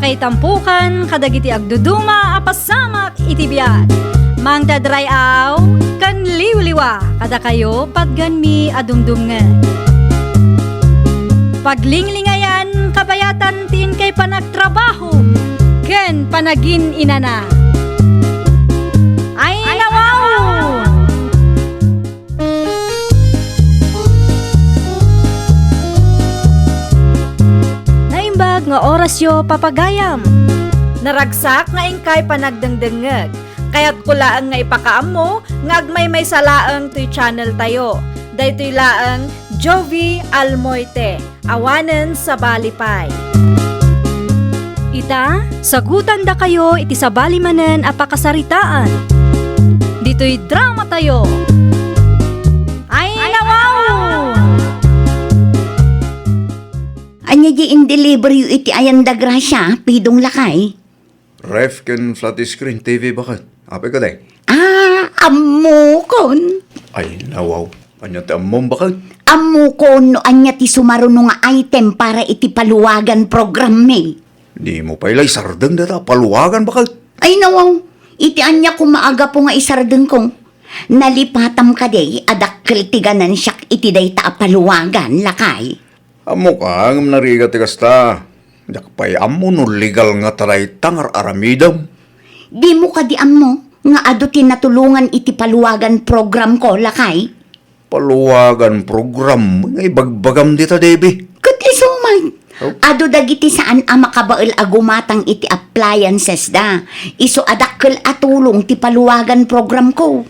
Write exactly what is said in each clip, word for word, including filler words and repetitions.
Itampukan kadagiti agduduma a pasamak iti biag. Mangted ray-aw ken liwliwa kadakayo patgenmi a dumdumngeg. Paglinglingayan kabayatan ti inkay panagtrabaho ken panagin-inana. Ay, nawaw! Naimbag nga orasyo, papagayam. Naragsak nga inkay panagdengdengngeg. Kayatko laeng nga ipakaammo nga agmaymaysa laeng toy channel tayo. Daytoy laeng Jovi Almoite. Awanen sabali pay. Ita, sagutandakayo iti sabali manen a pakasaritaan. Ditoy drama tayo. Ay, nawaw! Ania di in-deliver yo iti Ayan da Gracia, Pidong, lakay? Ref ken flat screen T V, baket. Apay kadi? Ah, ammokon. Ay, nawaw. Ania ti ammom, baket? Ammokon no ania ti sumaruno nga item para iti paluwagan programmi. Dimo pay la isardeng dayta a paluwagan, baket? Ay, nawaw. Iti ania koma a gapu nga isardengko? Nalipatam kadi a dakkel ti ganansiak iti dayta a paluwagan, lakay? Ammok a ngem narigat ti kasta. Diak pay ammo no legal ngata dayta nga ar-aramidem. Dimo kadi ammo nga adu ti natulongan iti paluwagan programko, lakay? Paluwagan program nga ibagbagam dita, Debbie? Ket isu met. Oh. Adu dagiti saan a makabael a gumatang iti appliances da. Isu a dakkel a tulong ti paluwagan programko.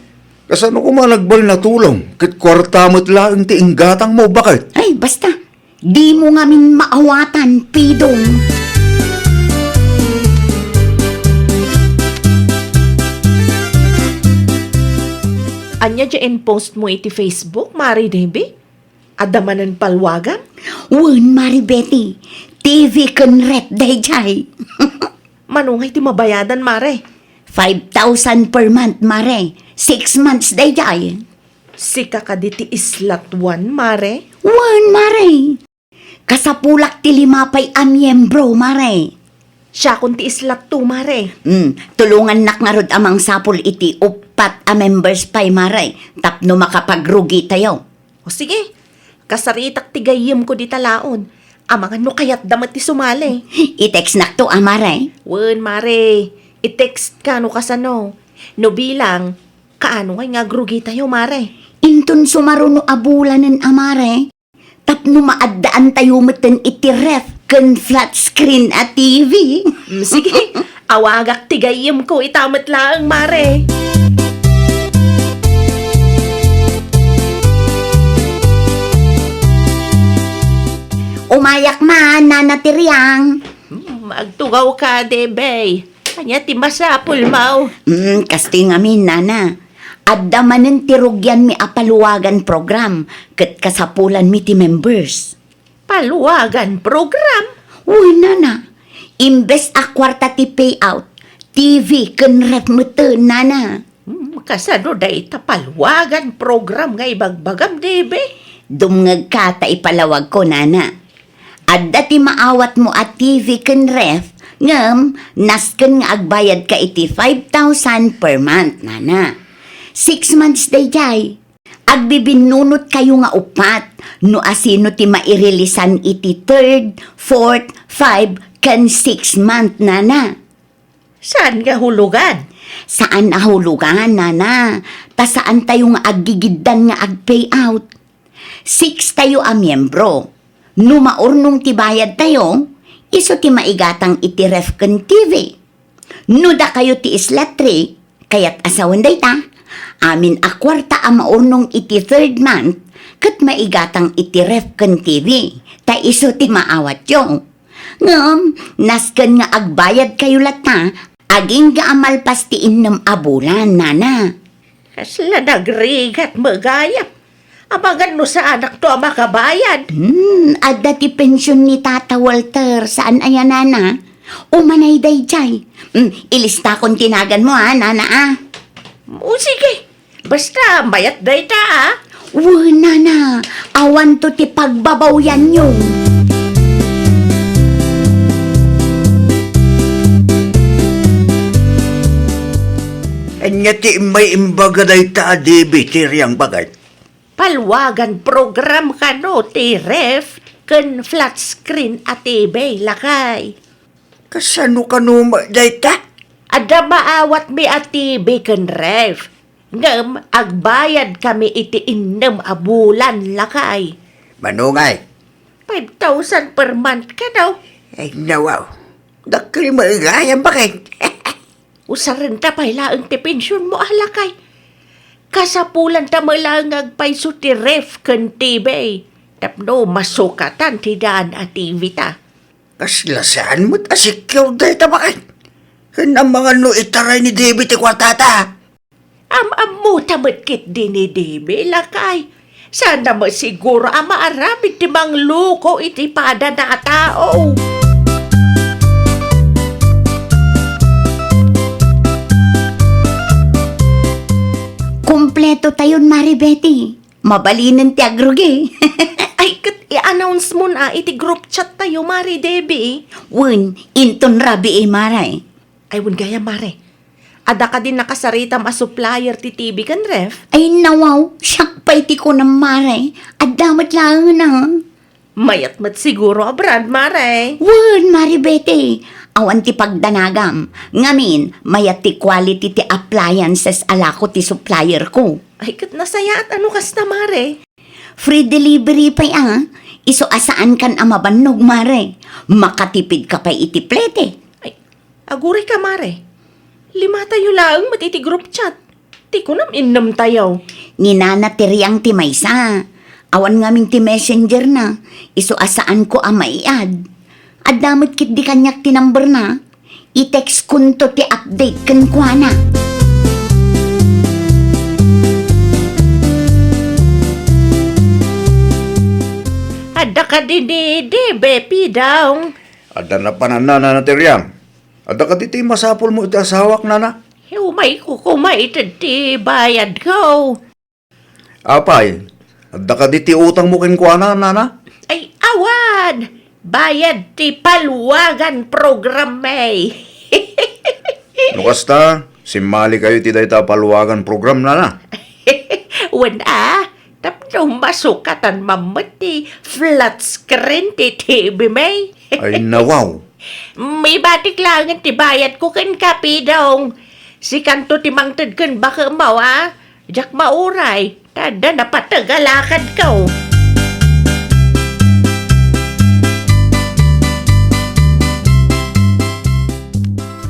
Kasano koma nagbalin a tulong? Ket kuarta met laeng ti inggatangmo, baket? Ay, basta. Dimo ngamin maawatan, Pidong. Ania diay in-postmo iti Facebook, Mare Debbie? Adda manen paluwagam? Wen, Mare Betty. T V ken ref daydiay. Mano ngay ti mabayadan, Mare? Five thousand per month, Mare. Six months daydiay. Sika kadi ti slot one, Mare? Wen, Mare. Kasapulak ti lima pay a miyembro, Mare. Siakon ti slot two, Mare. Hmm, tulongannak ngarud a mangsapul iti uppat a members pay, Mare, tapno makapagrugitayo. O sige, kasaritak ti gayyemko dita laon. Amangan no kayatda met ti sumali. I-textnakto a, Mare? Wen, Mare. I-textka no kasano. No bilang, kaano ngay nga agrugitayo, Mare? Inton sumaruno a bulanen a, Mare, tapno maaddaantayo metten iti ref ken flat screen a T V. Mm, sige, awagak ti gayyemko ita met laeng, Mare. Umayak man, Nana Tiriang. Hmm, agtugawka, Debey. Ania ti masapulmo? Hmm, kastoy ngamin, Nana. Adda manen ti rugianmi a paluwagan program, ket kasapulanmi ti members. Paluwagan program? Uy, Nana. Imbes a kuarta ti payout, T V ken ref metten, Nana. Hmm, kasano dayta paluwagan program nga ibagbagam, Debe? Dumngegka ta ipalawagko, Nana. Adda ti maawatmo a T V ken ref, ngem nasken nga agbayadka iti five thousand per month, Nana. Six months daydiay. Agbibinnunotkayo nga uppat no asino ti mairilisan iti third, fourth, five, ken six month, Nana. Saan nga hulugan? Saan a hulugan, Nana. Ta saantayo nga aggigiddan nga ag-payout. Six tayo a miyembro. No maurnong ti bayadtayo, isu ti maigatang iti ref ken T V. No dakayo ti slot three, kayat a sawen dayta, amin a kuarta a maurnong iti third month, ket maigatang iti ref ken T V, ta isu ti maawatyo. Ngem, nasken nga agbayadkayo latta, agingga a malpas ti innem a bulan, Nana. Kasla nagrigat met gayam. Amangan no saanakto a makabayad. Hmm, adda ti pension ni Tata Walter, saan aya, Nana? Umanay daydiay. Hmm, ilistakon ti naganmo, a, Nana, a. O, sige. Basta, mayat dayta, a. Wen, Nana, awanto ti pagbabawyanyo. Ania ti immay imbaga dayta a D V D ti Riang Bagay? Palwagan program kano ti ref ken flat screen a T V, lakay. Kasano kano met dayta? Adda maawatmi a T V ken ref. Ngem agbayad kami iti innem a bulan, lakay. Mano ngay? Five thousand per month kano? Ay, nawaw. Dakkel met gayam baket. Usarenta pay laeng ti pensionmo a, lakay. Kasapulanta met laeng nga agpayso ti ref ken T V tapno masukatan ti daan a T V ta. Kasla saan met a secure dayta baket. Ken amangan no itaray ni D V ti kuartata. Am-ammota met ketdi ni D V, lakay. Saanna met siguro a maaramid ti mangloko iti padana a tao. Kompleto tayon, Mari Betty. Mabalinen ti agrugi. Ay, ket i-announce mo na iti group chat tayo, Mari Debbie. Wen, inton rabii, Mare. Ay, wen gayam, Mare. Adda kadi nakasaritam a supplier ti T V ken ref? Ay, nawaw, siak pay ti kunam, Mare. Adda met laengen, a. Mayat met siguro a brand, Mare. Wen, Mari Betty. Awan ti pagdanagam. Ngamin, mayat ti quality ti appliances a lako ti supplier ko. Ay, ket nasayaat a no kasta, Mare. Free delivery pay, a. Isu a saankan a mabannog, Mare. Makatipid ka pay iti plete. Ay, aguray ka, Mare. Lima tayo laeng met iti group chat. Ti kunam, innem tayo. Ni Nana ti Riang ti maysa. Awan ngamin ti messenger na. Isu a saanko a maiad. Adda met ketdi kaniak ti number na. I-text kunto ti update kenkuana. Adda kadi ni Debe, Pidong? Adda napanan, Nana ti Riang. Adda kadi ti masapulmo iti asawak, Nana? Umay ko koma ited ti bayadko. Apay, adda kadi ti utangmo kenkuana, Nana? Ay, awan! Bayad ti paluagan program, eh. No kasta, simmali kayo iti dayta a paluagan program, Nana? Wen a, tapno masukatan man met ti flat screen ti T V, may. Ay, nawaw. Mibatik laengen ti bayadko kenka, Pidong. Sikanto ti mangted ken bakemmo, a? Diak mauray, ta adda napateg a lakadko.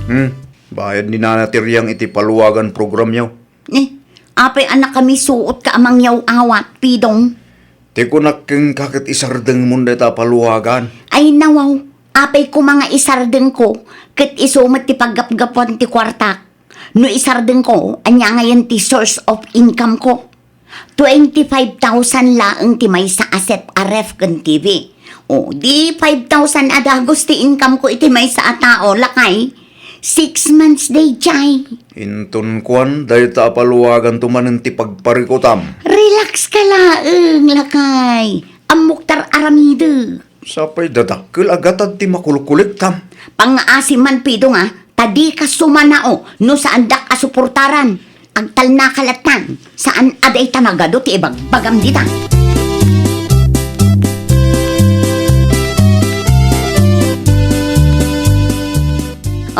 Hmm, bayad ni Nana ti Riang iti paluagan programyo. Eh, apay a nakamisuot ka a mangyaw-awat, Pidong? Ti kunak kenka ket isardengmon dayta a paluagan. Ay, nawaw, apay koma nga isardengko, ket isu met ti paggapgapuan ti kuartak. No isardengko, ania ngayen ti source of income ko? Twenty-five thousand laeng ti maysa a set a ref ken T V. O, di five thousand a dagus ti income ko iti maysa a tao, lakay. Six months daydiay. Inton kuan, dayta a paluaganto manen ti pagparikutam. Relax ka laeng, lakay. Ammok ta ar-aramidek. Sapay dadakkel a gatad ti makulkuliktam. Pangngaasi man, Pidong, a, ta dika sumanao no saandak a suportaran. Agtalnaka lattan, saan a dayta nagadu ti ibagbagam dita.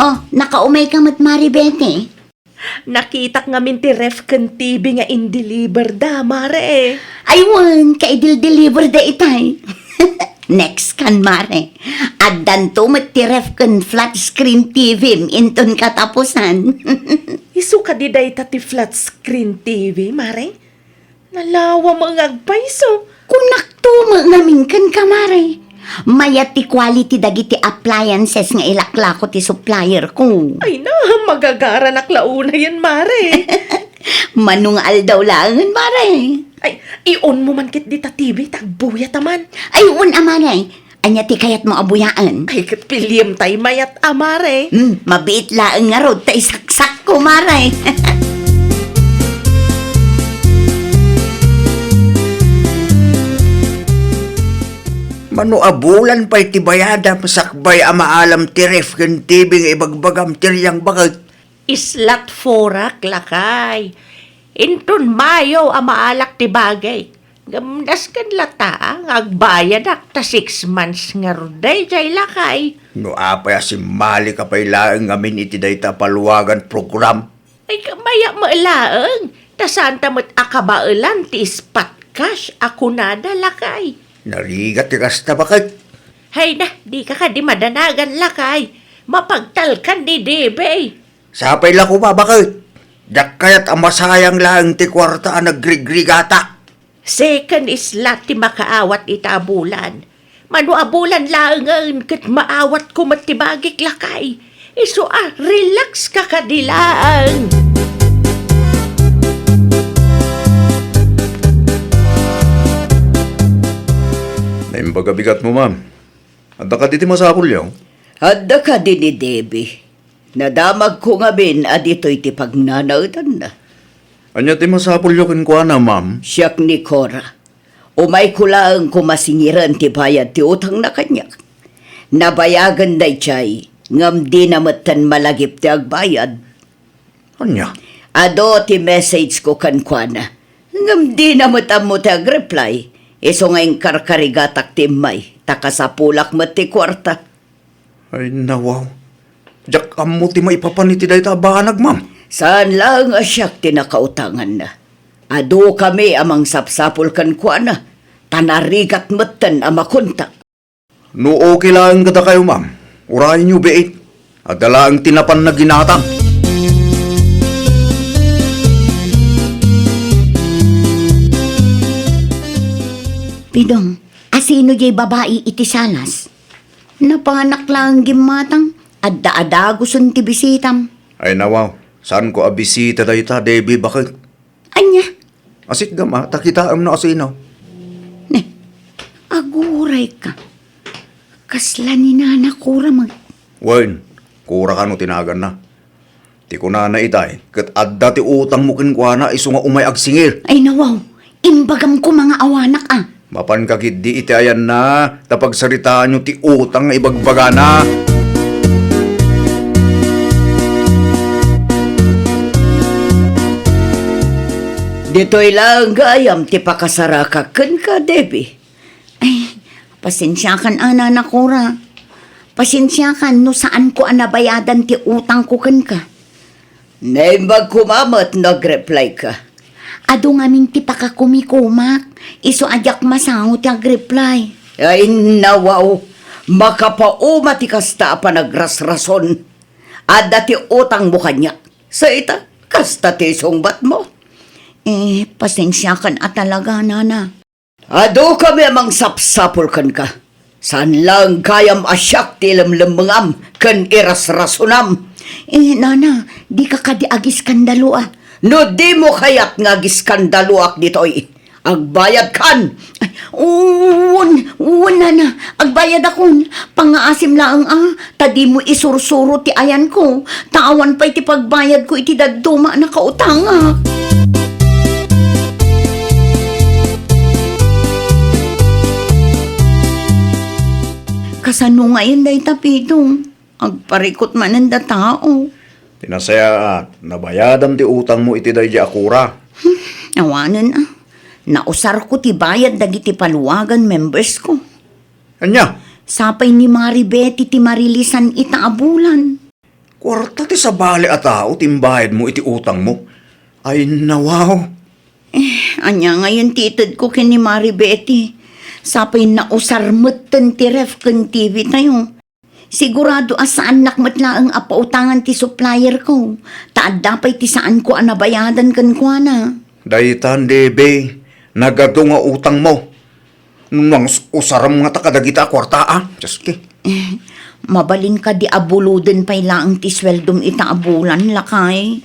Oh, nakaumay ka met, Mari Betty? Nakitak ngamin ti ref ken T V nga in-deliver da, Mare. Ay wen, kaidil-deliver da itay. Next kan, Mare. Addanto met ti ref ken flat screen T V inton katapusan. Isu kadi dayta ti flat screen T V, Mare? Nalawa met nga agpayso. Kunakto met ngamin kenka, Mare. Mayat ti quality dagiti appliances nga ilaklako ti supplier ko. Ay na, magagaranak la unayen, Mare. Mano nga aldaw laengen, Mare. Ay, i-on mo man ket dita T V, ta agbuyat a man. Ay, on a, Mare. Ania ti kayatmo a buyaen? Ay, ket piliem tay mayat a, Mare. Hmm, mabiit laeng ngarud ta isaksakko, Mare. Mano a bulan pay ti bayadam sakbay a maalam ti ref ken T V nga ibagbagam ti Riang Bagay? Islat forak, lakay. Inton Mayo a maalak ti bagik. Ngem nasken latta nga agbayadak ta six months ngarud daydiay, lakay. No apay a simmalika pay laeng ngamin iti dayta a paluagan program? Ay, maya met laeng, ta saanta met a kabaelan ti spot cash a kunada, lakay. Narigat ti kasta, baket. Hay na, dika kadi madanagan, lakay. Mapagtalkan ni Debe. Sapay la koma, baket. Diak kayat a masayang laeng ti kuarta a nagrigrigatak. Second isla ti makaawat ita a bulan. Mano a bulan laengen ket maawatko met ti bagik, lakay. Isu a, relax ka kadi laeng. Naimbag a bigatmo, ma'am. Adda kadi ti masapulyo? Adda kadi ni Debbie. Nadamagko ngamin a ditoy ti pagnanaedanna. Ania ti masapulyo kenkuana, ma'am? Siak ni Cora. Umayko laeng koma singiren ti bayad ti utangna kaniak. Nabayagen daydiay, ngem dina metten malagip ti agbayad. Ania? Adu ti message ko kenkuana. Ngem dina met ammo ti agreply. Isu nga inkarkarigatak ti immay, ta kasapulak met ti kuarta. Ay, nawaw. Diak ammo ti maipapan iti dayta a banag, ma'am. Saan laeng a siak ti nakautanganna. Adukami a mangsapsapul kenkuana, ta narigat metten a makontak. No okay laeng kadakayo, ma'am, urayenyo biit. Adda laeng ti napan nga ginatang. Pidong, asino jay babai iti salas? Napanak laeng gimmatang, adda adagusen ti bisitam. Ay, nawaw, saanko a bisita dayta, Debbie, baket. Ania? Asikgam a, ta kitaem no asino. Ne, agurayka. Kasla ni Nana Cora met. Wen, Cora kano ti naganna. Ti kunana itay, ket adda ti utangmo kenkuana isu nga umay agsingir. Ay, nawaw, imbagam koma nga awanak a. Mapanka ketdi iti ayanna, ta pagsaritaanyo ti utang nga ibagbagana. Ditoy laeng gayam ti pakasarakak kenka, Debbie. Ay, pasensiakan a, Nana Cora. Pasensiakan no saanko a nabayadan ti utangko kenka. Naimbag koma met no agreply ka. Adu ngamin ti pakakumi komak, isu a diak masango ti agreply. Ay, nawaw, makapauma ti kasta a panagrasrason. Adda ti utangmo kaniak. Sa ita, kasta ti isungbatmo. Eh, pasensiakan a talaga, Nana. Adukami a mangsapsapul kenka. Saan laeng gayam a siak ti ilemlemmengam ken irasrasonam. Eh, Nana, dika kadi agiskandalo a. No dimo kayat nga agiskandaloak ditoy, agbayadkan. Ay, wen, wen, Nana, agbayadakon. Pangngaasim laeng a, ta dimo isursuro ti ayanko. Ta awan pay ti pagbayadko iti dadduma a nakautangak. Kasano ngayen dayta, Pidong? Agparikut manen da tao. Ti nasayaat, nabayadam ti utangmo iti daydi a Cora. Hmm, awanen a. Nausarko ti bayad dagiti paluagan membersko. Ania? Sapay ni Mari Betty ti marilisan ita a bulan. Kuarta ti sabali a tao ti imbayadmo iti utangmo. Ay, nawaw. Eh, ania ngayen ti itedko ken ni Mari Betty? Sapay nausar metten ti ref ken T V tayo. Sigurado a saannak met laeng a pautangan ti supplierko, ta adda pay ti saanko a nabayadan kenkuana. Daytan, Debe, nagadu nga utangmo. No nangs-, usarem ngata kadagita a kuarta, a? Dioski. Eh, mabalin kadi a buloden pay laeng ti sueldom ita a bulan, lakay?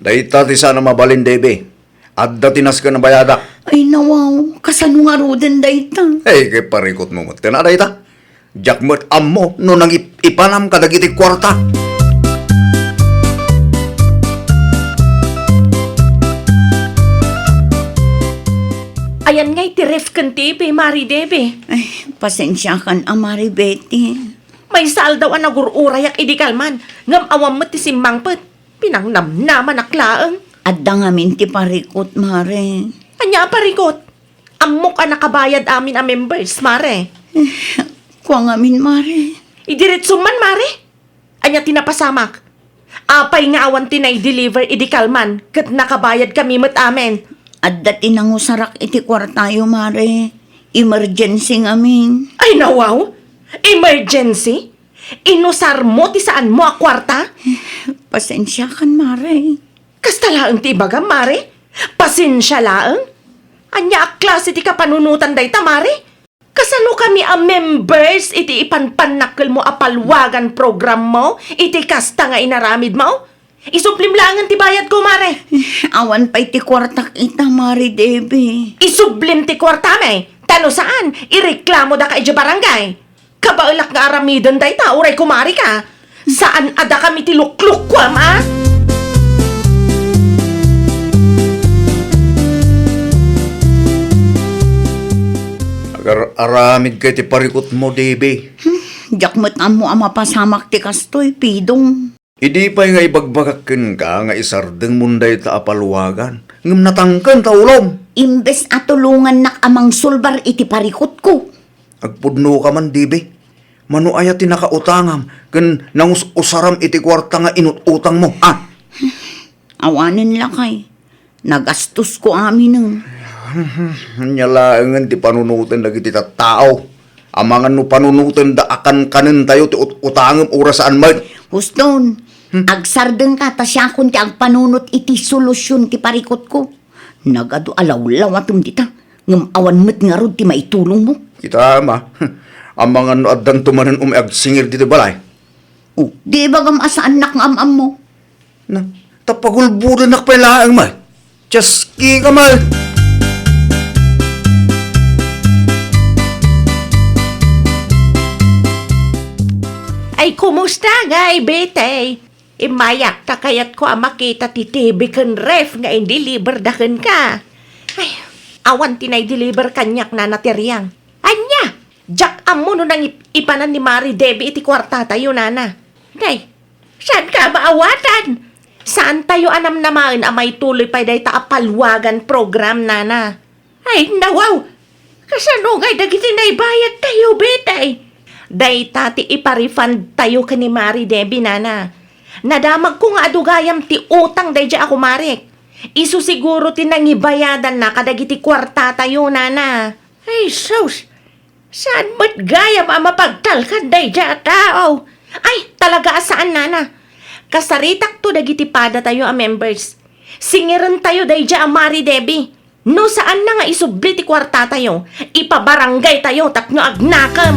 Dayta ti saan a mabalin, Debe. Adda ti nasken a bayadak. Ay, nawaw, kasano ngaruden dayta? Ay, ket parikutmo met. Tena dayta. Diak met ammo no nangip-ipanam kadagiti kuarta. Ayan ngay ti ref ken T V, Mari Debe. Ay, pasensiakan a, Mari Betty. Maysa aldaw a nagur-urayak idi kalman, ngem awan met ti simmangpet. Pinangnamnamanak laeng. Adda ngamin ti parikut, Mare. Ania a parikut? Ammok a nakabayad amin a members, Mare. Kua ngamin, Mare. Idiretso man, Mare. Ania ti napasamak? Apay nga awan ti nai-deliver idi kalman ket nakabayad kami met amin? Adda ti nangusarak iti kuartayo, Mare. Emergency ngamin. Ay, nawaw! Emergency? Inusarmo ti saanmo a kuarta? Pasensiakan, Mare. Kasta laeng ti ibagam, Mare? Pasensia laeng? Ania a klase ti kapanunotan dayta, Mare? Kasano kami a members iti ipanpannakkelmo a palwagan programmo iti kasta nga inaramidmo? Isublim laengen ti bayadko, Mare. Awan pay ti kuartak ita, Mare Debbie. Isublim ti kuartam, eh. Ta no saan, ireklamo daka idiay barangay. Kabaelak nga aramiden dayta, uray kumari ka. Saan a dakam iti luklukkuam, a? Agar-aramid ka iti parikutmo, Debbie. Hmm, diak met ammo a mapasamak ti kastoy, Pidong. Idi pay nga ibagbagak kenka nga isardengmon dayta a palwagan, ngem natangken ta ulom. Imbes a tulongannak a mangsulbar iti parikutko. Agpudnoka man, Debbie. Mano aya ti nakautangam ken nangus-usaram iti kuarta nga inut-utangmo, a? Awanen lakay. Nagastosko aminen. Ania laengen ti panunoten dagiti tattao? Amangan no panunotenda a kankanentayo ti ut-utangem uray saan met. Huston, hmm, agsardengka ta siakon ti agpanunot iti solusion ti parikutko. Nagadu a lawlawatem dita, ngem awan met ngarud ti maitulongmo. Kita, ama, amangan no addanto manen umay agsingir ditoy balay. O, di ibagam a saannak nga am-ammo? Na, ta pagulbodennak pay laeng, may. Tiyaski ka, may. Ay, kumusta ngay, Betay? Immayak ta kayatko a makita ti T V ken ref nga indeliver da kenka. Ay, awan ti naideliver kaniak, Nana Teriang. Ania? Diak ammo no nangip-ipanan ni Mari Debbie iti kuartatayo, Nana. Nay, saanka a maawatan? Saantayo a namnamaen a maituloy pay dayta a palwagan program, Nana. Ay, nawaw! Kasano ngay dagiti naibayadtayo, Betay? Dayta ti ipa-refund tayo ken ni Mari Debbie, Nana. Nadamagko nga adu gayam ti utang daydiay a kumarik. Isu siguro ti nangibayadanna kadagiti kuartatayo, Nana. Ay, sus! Saan met gayam a mapagtalkan daydiay a tao? Ay, talaga a saan, Nana. Kasaritakto dagiti padatayo a members. Singirentayo daydiay a Mari Debbie. No saanna nga isubli ti kuartatayo, ipabarangaytayo tapno agnakem.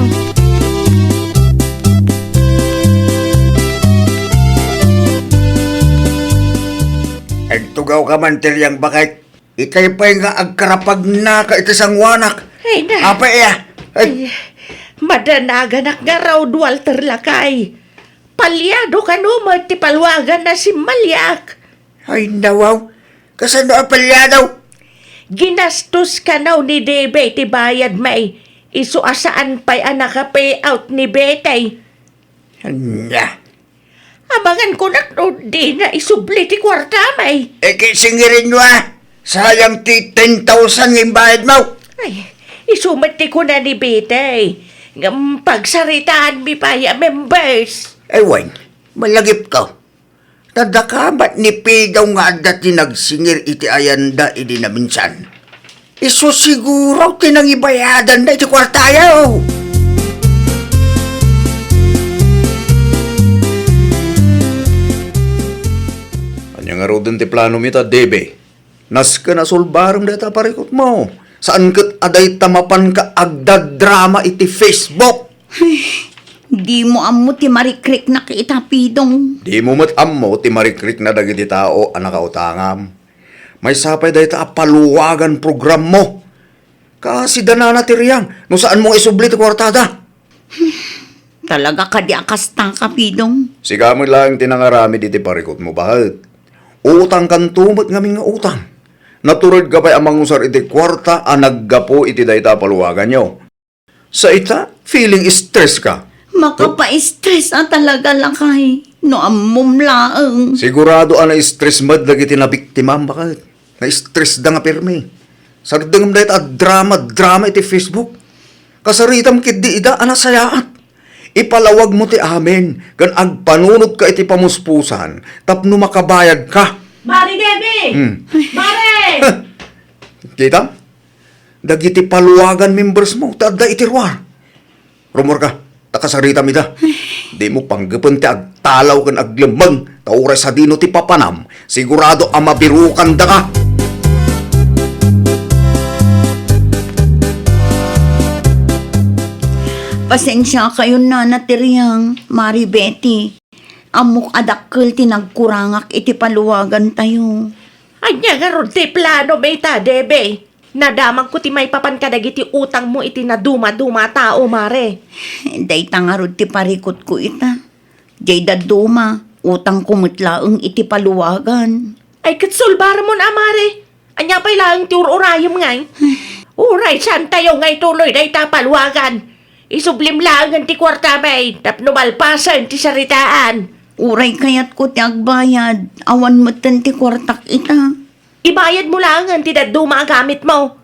Agtugawka man, Teriang, baket. Ikay pay nga agkarapagnaka iti sangoanak. Ay, na. Apay, iya? Ay. Ay, madanaganak ngarud, Walter, lakay. Palyado kano met ti palwagan a simmaliak. Ay, nawaw. Kasano a palyado? Ginastos kano ni Debe ti bayad, may. Isu a saan pay a naka-payout ni Betay. Ania? Amangan ko nak no dina isubli ti kuarta, may. Ket singirenyo, a. Sayang ti ten thousand nga imbayadmo. Ay, isu met ti kuna ni Betay. Ngem pagsaritaanmi pay a members. Ay, wen, malagipko. Ta dakabat ni Pidaw nga adda ti nagsingir iti ayanda idi naminsan. Isu siguro ti nangibayadanna iti kuartayo. Ania ngaruden ti planom ita, Debe? Nasken a sulbarem dayta a parikutmo. Saan ket a dayta mapanka agdadrama iti Facebook. Ay, dimo ammo ti marikriknak ita, Pidong. Dimo met ammo ti marikrikna dagiti tao a nakautangam. Maysa pay dayta a paluwagan programmo. Kasida nana ti riang, no saanmo nga isubli ti kuartada. Talaga kadi a kasta ka, Pidong? Sika met laeng ti nangaramid iti parikutmo, baket. Utangkanto met ngamin nga utang. Naturedka pay a mangusar iti kuarta a naggapu iti dayta a paluwaganyo. Sa ita, feeling stress ka. Makapa-stress a talaga, lakay. No ammom laeng. Sigurado a na-stress met dagiti nabiktimam, baket. Na-stress da nga pirmi. Sardengem dayta a drama-drama iti Facebook. Kasaritam ketdi ida a nasayaat. Ipalawagmo ti amin ken agpanunotka iti pamuspusan tapno makabayadka. Mare Debbie! Hmm. Mare! Kita? Dagiti paluagan membersmo ti adda iti ruar. Rumorka, ta kasaritam ida. Dimo panggepen ti agtalaw ken aglemmeng, ta uray sadino ti papanam, sigurado a mabirukandaka. Pasensiakayon, Nana Tiriang, Mari Betty. Ammok a dakkel ti nagkurangak iti paluagantayo. Ania ngarud ti plano, Mita, Debe? Nadamagko ti maipapan kadagiti utangmo iti naduma-duma a tao, Mare. Dayta ngarud ti parikutko ita. Diay dadduma, utangko met laeng iti paluagan. Ay, ket sulbaramon a, Mare. Ania pay laeng ti ur-urayem ngay? Uray saantayo nga ituloy dayta a paluagan. Isublim laengen ti kuartami tapno malpasen ti saritaan. Uray kayatko ti agbayad, awan metten ti kuartak ita. Ibayadmo laengen ti dadduma a gamitmo.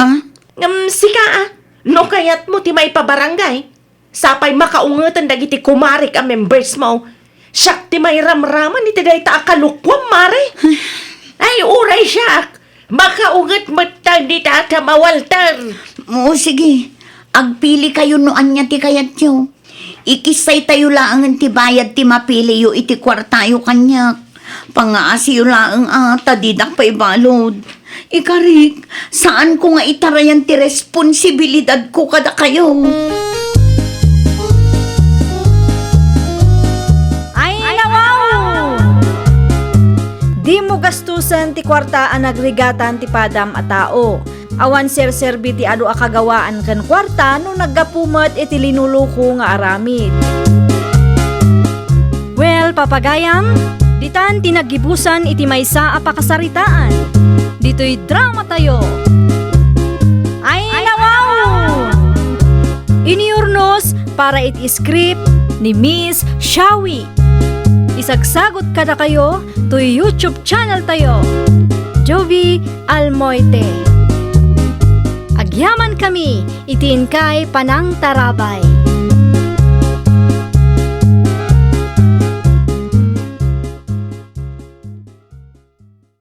Ha? Ngem sika a, no kayatmo ti maipabarangay, sapay makaungeten dagiti kumarek a membersmo. Siak ti mairamraman iti dayta a kalukuam, Mare. Ay, uray siak, makaunget metten ni Tata Walter. O, sige. Agpilikayo no ania ti kayatyo. Ikissaytayo laengen ti bayad ti mapiliyo iti kuartayo kaniak. Pangaasiyo laeng a, ta didak pay balud. Ikarik, saanko nga itarayan ti responsibilidadko kadakayo. Ay, nawaw! Dimo gastusen ti kuarta a nagrigatan ti padam a tao. Awan serserbi ti adu a kagawaan ken kuarta no naggapu met iti linuluko nga aramid. Well, papagayam, ditan ti naggibusan iti maysa a pakasaritaan. Ditoy dramatayo. Ay, nawaw! Inurnos para iti script ni Miss Shawi. Isagsagot kadakayo toy YouTube channel tayo, Jovi Almoite. Agyamankami iti inkay panangtarabay.